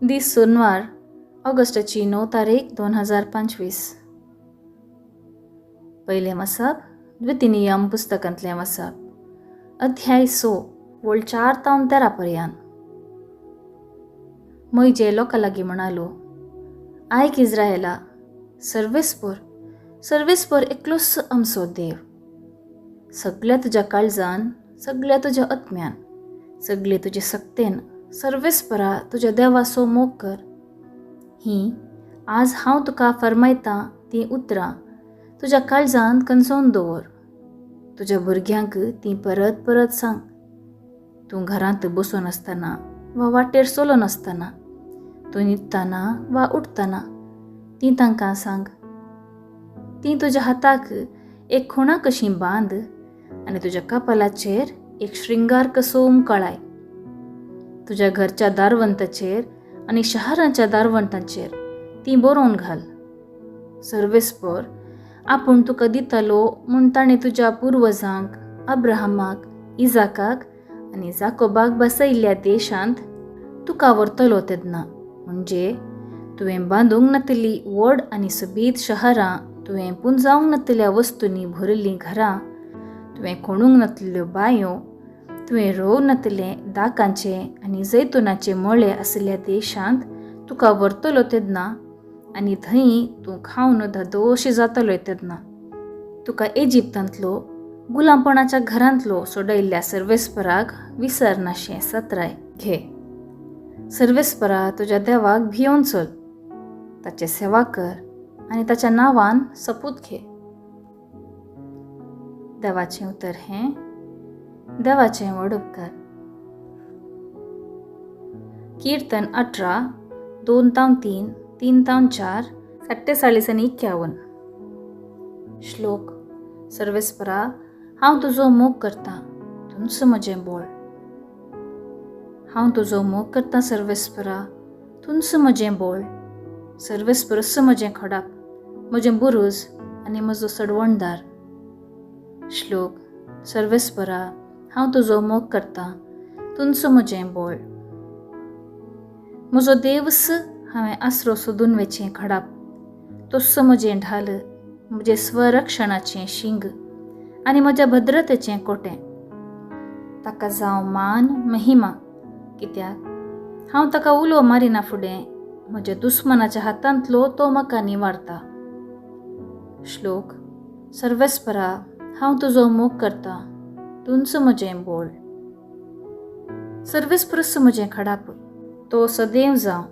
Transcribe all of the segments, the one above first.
दीस सोनवार ऑगस्टाची 9 तारीख 2025. पयलें वाचप द्वितीनियम पुस्तकांतलें वाचप, अध्याय 6 वळ 4 तावन 13 पर्यान. म्हजे लोकां लागीं म्हणालो, आयक इज्रायला, सर्वेस्पर सर्वेस्पर एकलोच आमचो देव. सगळ्या तुज्या काळजान, सगळ्या तुज्या आत्म्यान, सगळे तुजे सक्तेन सर्वेस्परा तुज्या देवाचो मोग कर. ही आज हांव तुका फरमायतां तीं उतरां तुज्या काळजांत कनसोवन दवर. तुज्या भुरग्यांक तीं परत परत सांग. तूं घरांत बसून आसतना वा वाटेर चलोन आसतना, तूं न्हिदतना वा उठतना तीं तांकां सांग. तीं तुज्या हाताक एक खुणा कशी बांद आनी तुज्या कपालाचेर एक श्रृंगार कसो उमकळाय. तुज्या घरच्या दारवंताचेर आनी शहरांच्या दारवंतांचेर तीं बरोवन घाल. सर्वेस्पर आपूण तुका दितलो म्हूण ताणें तुज्या पुर्वजांक अब्राहमाक, इजाकाक आनी जाकोबाक बसयल्ल्या देशांत तुका व्हरतलो तेन्ना, म्हणजे तुवें बांदूंक नातली व्हड आनी सोबीत शहरां, तुवें पुंजावंक नातल्या वस्तूंनी भरिल्लीं घरां, तुवें खणूंक नातल्यो बांयो, तुवें रोव नातले दाकांचे आनी जैतुनाचे मळे आशिल्ल्या देशांत तुका व्हरतलो तेन्ना, आनी थंय तूं खावन धादोशी जातलो तेन्ना, तुका इजिप्तांतलो गुलामपणाच्या घरांतलो सोडयल्ल्या सर्वेस्पराक विसरनाशें सत्राय घे. सर्वेस्परा तुज्या देवाक भियोवन चल, ताचे सेवा कर आनी ताच्या नांवान सपूत घे. देवाचें उतर हें देवाचें व्हड उपकार. कीर्तन 18 2 तावन 3, 3 तावन 4, 47 आनी 51. श्लोक. सर्वेस्परा हांव तुजो मोग करतां, तूंच म्हजें बोळ. हांव तुजो मोग करतां सर्वेस्परा, तूंच म्हजें बोळ. सर्वेस्परच म्हजें खडाप, म्हजें बुरूज आनी म्हजो सडवणदार. श्लोक. सर्वेस्परा हांव तुजो मोग करतां, तूंच म्हजें बोळ. म्हजो देवस हांवें आसरो सोदून वेचें खडाप, तोच म्हजें ढाल, म्हजें स्वरक्षणाचें शिंग आनी म्हज्या भद्रतेचें कोटें. ताका जावं मान महिमा, कित्याक हांव ताका उलो मारिना फुडें म्हज्या दुस्मनाच्या हातांतलो तो म्हाका निवारता. श्लोक. सर्वेस्परा हांव तुजो मोग करतां, तूंच म्हजें बोळ. सर्वेस्परच म्हजें खडाप, तो सदैव जावं.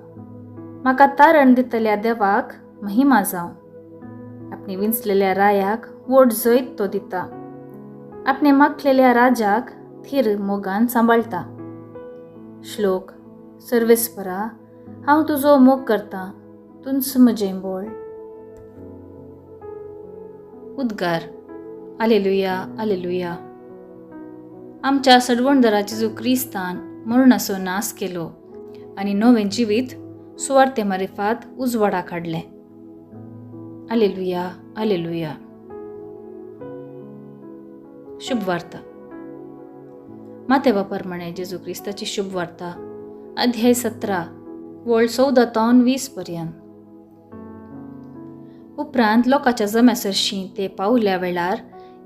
म्हाका तारण दितल्या देवाक महिमा जावं. आपणे विंचलेल्या रायाक व्हड जैत तो दिता, आपणे माखलेल्या राजाक थीर मोगान सांबाळटा. श्लोक. सर्वेस्परा हांव तुजो मोग करतां, तूंच म्हजें बोळ. उद्गार. आलेलुया, आलेलुया. आमच्या सडवणदारा जेजू क्रिस्तान मरणाचो नाश केलो आनी नवें जिवीत सुवार्ते मारिफात उजवाडा काडलें. आलेलुया, आलेलुया. शुभवार्ता. मातेवा प्रमाणे जेजू क्रिस्ताची शुभवार्ता, अध्याय 17 वळ 14 तावन 20 पर्यंत. उपरांत लोकांच्या जम्या सरशीं ते पावल्या वेळार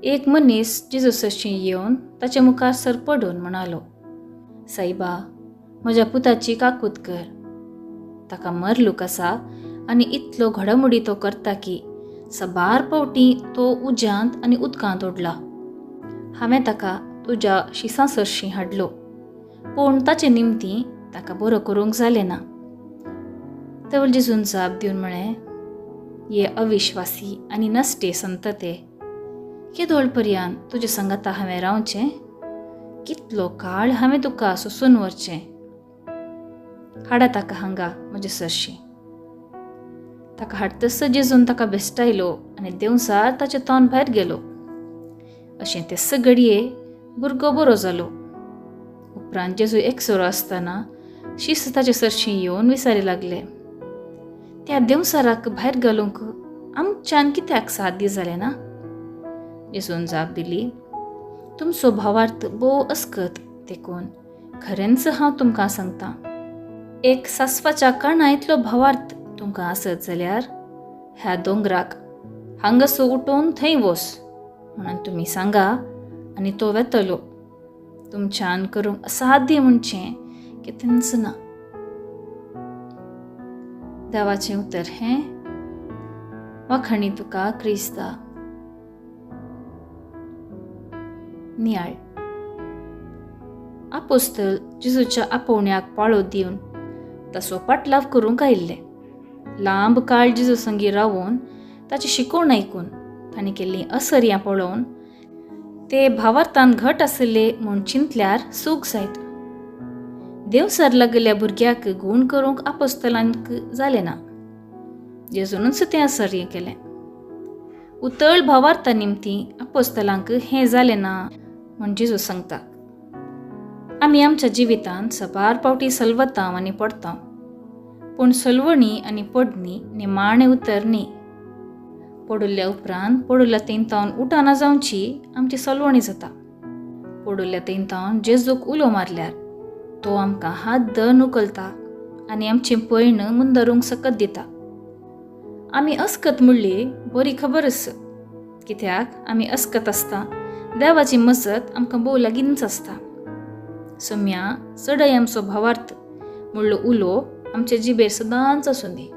एक मनीस जेजू सरशीं येवन ताचे मुखार सरपडून म्हणालो, सायबा, म्हज्या पुताची काकूत कर. ताका मरलूक आसा आनी इतलो घडामोडी तो करता की सबार पावटी तो उज्यांत आनी उदकांत ओडला. हांवें ताका तुज्या शिसां सरशीं हाडलो, पूण ताचे निमतीं ताका बरो करूंक जालें ना. तेवळ जेजून जाप दिवन म्हळें, ये अविश्वासी आनी नश्टे संतते, केदोळ पर्यान तुजे संगाता हांवें रावचें? कितलो काळ हांवें तुका सोसून व्हरचें? हाडा ताका हांगा म्हजे सरशीं. ताका हाडतस जेजून ताका भेश्टायलो आनी देंवचार ताचे तोंड भायर गेलो. अशें तेस घडये भुरगो बरो जालो. उपरांत जेजू एकसुरो आसतना शिस्त ताचे सरशीं येवन विचारी लागले, त्या देंवचाराक भायर घालूंक आमच्यान कित्याक साध्य जालें ना? जेजून जाप दिली, तुमचो भावार्थ भोव अस्कत, देखून खरेंच हांव तुमकां सांगतां, एक सासवाच्या कणा इतलो भावार्थ तुमकां आसत जाल्यार ह्या दोंगराक हांगासो उठोवन थंय वोस म्हणून तुमी सांगा आनी तो वेतलो. तुमच्यान करूंक असाध्य म्हणचें कितेंच ना. देवाचें उतर हें. वाखणी तुका क्रिस्ता. नियाळ. आपोस्तल जेजूच्या आपोवण्याक पाळो दिवन ताचो पाटलाव करूंक आयिल्ले. लांब काळ जेजू संगी रावून ताची शिकवण आयकून तांणी केल्लीं असर्यां पळोवन ते भावार्थान घट आशिल्ले म्हूण चिंतल्यार सूख जायत. देवसर लागल्या भुरग्याक गूण करूंक आपोस्तलांक जालें ना. जेजूनच तें असर्य केलें. उतळ भावार्था निमती आपोस्तलांक हें जालें ना म्हूण जेजू सांगता. आमी आमच्या जिवितांत सबार पावटी सलवता आनी पडता, पूण सलवणी आनी पडणी निमाणें उतर न्ही. पडुल्ल्या उपरांत पडुल्ल्या तेंतावन उठाना जावची आमची सलवणी जाता. पडुल्ल्या तेंतावन जेजूक उलो मारल्यार तो आमकां हात धरून उखलता आनी आमचें पयण मुंदरूंक सकत दिता. आमी अस्कत म्हणली बरी खबर आस, कित्याक आमी अस्कत आसता देवाची मजत आमकां भोव लागींच आसता. सम्या चडय आमचो भावार्थ म्हणलो उलो आमचे जिबेर सदांच आसूं दी.